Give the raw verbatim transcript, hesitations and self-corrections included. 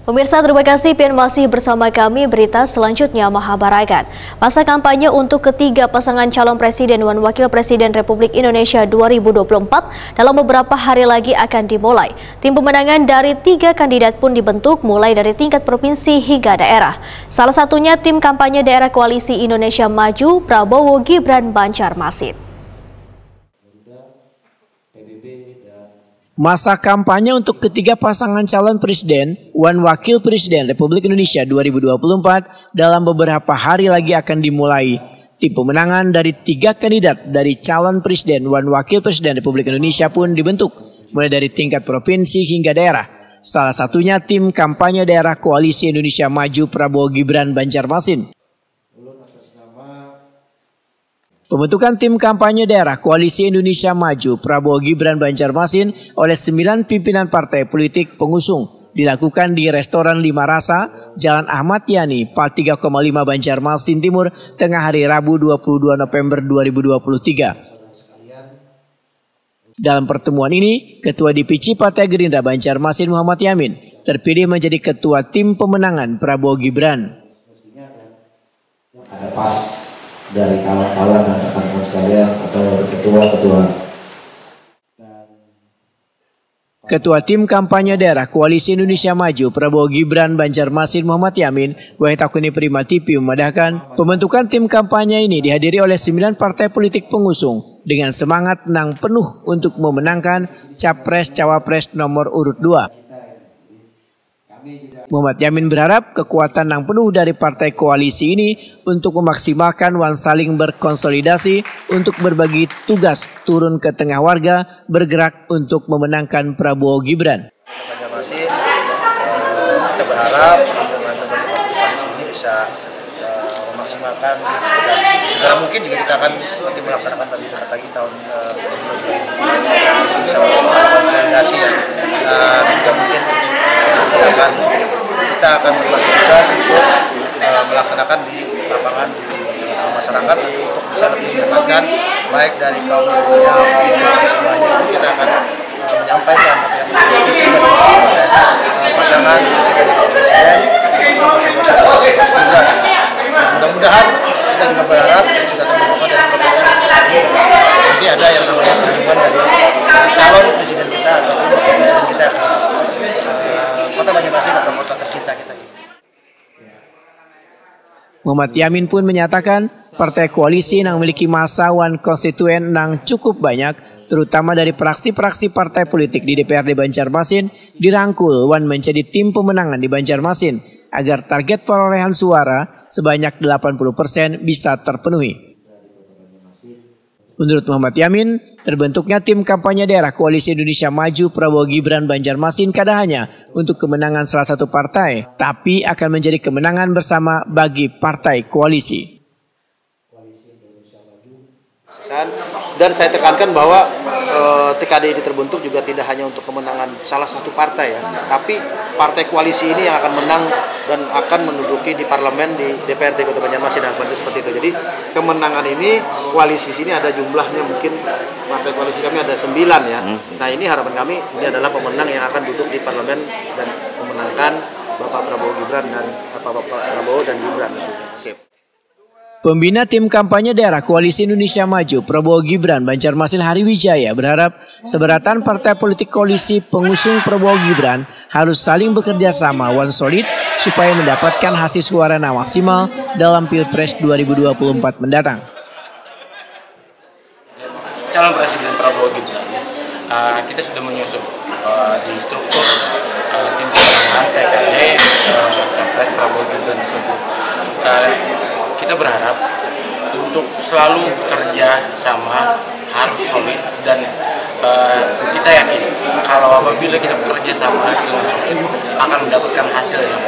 Pemirsa, terima kasih pian masih bersama kami. Berita selanjutnya mahabarakan. Masa kampanye untuk ketiga pasangan calon presiden wan wakil presiden Republik Indonesia dua ribu dua puluh empat dalam beberapa hari lagi akan dimulai. Tim pemenangan dari tiga kandidat pun dibentuk, mulai dari tingkat provinsi hingga daerah. Salah satunya tim kampanye daerah Koalisi Indonesia Maju Prabowo Gibran Banjarmasin. Masa kampanye untuk ketiga pasangan calon presiden wan wakil presiden Republik Indonesia dua ribu dua puluh empat dalam beberapa hari lagi akan dimulai. Tim pemenangan dari tiga kandidat dari calon presiden wan wakil presiden Republik Indonesia pun dibentuk, mulai dari tingkat provinsi hingga daerah. Salah satunya tim kampanye daerah Koalisi Indonesia Maju Prabowo Gibran Banjarmasin. Pembentukan tim kampanye daerah Koalisi Indonesia Maju Prabowo Gibran Banjarmasin oleh sembilan pimpinan partai politik pengusung dilakukan di Restoran Lima Rasa, Jalan Ahmad Yani, Pal tiga koma lima Banjarmasin Timur, tengah hari Rabu dua puluh dua November dua ribu dua puluh tiga. Dalam pertemuan ini, Ketua D P C Partai Gerindra Banjarmasin Muhammad Yamin terpilih menjadi Ketua Tim Pemenangan Prabowo Gibran. Ada pas dari kawan-kawan dan rekan-rekan sekalian atau ketua-ketua. Ketua Tim Kampanye Daerah Koalisi Indonesia Maju Prabowo Gibran Banjarmasin Muhammad Yamin, Wahid Takuni Prima T V memadahkan, pembentukan tim kampanye ini dihadiri oleh sembilan partai politik pengusung dengan semangat nang penuh untuk memenangkan capres-cawapres nomor urut dua. Muhammad Yamin berharap kekuatan nang penuh dari partai koalisi ini untuk memaksimalkan wan saling berkonsolidasi untuk berbagi tugas turun ke tengah warga bergerak untuk memenangkan Prabowo Gibran. Banjarmasin, eh, kita berharap dengan teman-teman koalisi ini bisa eh, memaksimalkan dan segera mungkin juga kita akan nanti melaksanakan lebih dekat lagi tahun eh, bisa konsolidasi ya. Dan juga mungkin nanti akan kita akan berbagi tugas untuk eh, melaksanakan di lapangan di masyarakat nanti untuk bisa lebih mendekatkan baik dari kaum muda, kaum muda semuanya kita akan eh, menyampaikan apa yang visi dan misi oleh eh, pasangan presiden dan wakil presiden Mas Gibran. Dan mudah-mudahan kita juga berharap sudah teman-teman dari provinsi ini nanti ada yang namanya kunjungan dari eh, calon presiden kita ataupun wakil presiden kita ke eh, kota Banjarmasin atau kota tercinta kita ini. Muhammad Yamin pun menyatakan, partai koalisi nang memiliki masa wan konstituen nang cukup banyak, terutama dari praksi-praksi partai politik di D P R D Banjarmasin, dirangkul wan menjadi tim pemenangan di Banjarmasin agar target perolehan suara sebanyak delapan puluh persen bisa terpenuhi. Menurut Muhammad Yamin, terbentuknya tim kampanye daerah Koalisi Indonesia Maju Prabowo Gibran Banjarmasin kada hanya untuk kemenangan salah satu partai, tapi akan menjadi kemenangan bersama bagi partai koalisi. Dan saya tekankan bahwa eh, T K D ini terbentuk juga tidak hanya untuk kemenangan salah satu partai ya, tapi partai koalisi ini yang akan menang dan akan menduduki di parlemen di D P R D Kota Banjarmasin dan seperti itu. Jadi kemenangan ini koalisi sini ada jumlahnya mungkin partai koalisi kami ada sembilan ya. Hmm. Nah ini harapan kami ini adalah pemenang yang akan duduk di parlemen dan memenangkan Bapak Prabowo Gibran dan Bapak Prabowo dan Gibran. Pembina tim kampanye daerah Koalisi Indonesia Maju Prabowo Gibran Banjarmasin Hari Wijaya berharap seberatan partai politik koalisi pengusung Prabowo Gibran harus saling bekerja sama wan solid supaya mendapatkan hasil suara yang maksimal dalam Pilpres dua ribu dua puluh empat mendatang. Calon Presiden Prabowo Gibran, uh, kita sudah menyusun uh, di struktur uh, tim pemenangan T K D uh, Capres Prabowo Gibran tersebut. Uh, kita berharap untuk selalu kerja sama harus solid dan uh, kita yakin kalau apabila kita bekerja sama dengan solid akan mendapatkan hasil yang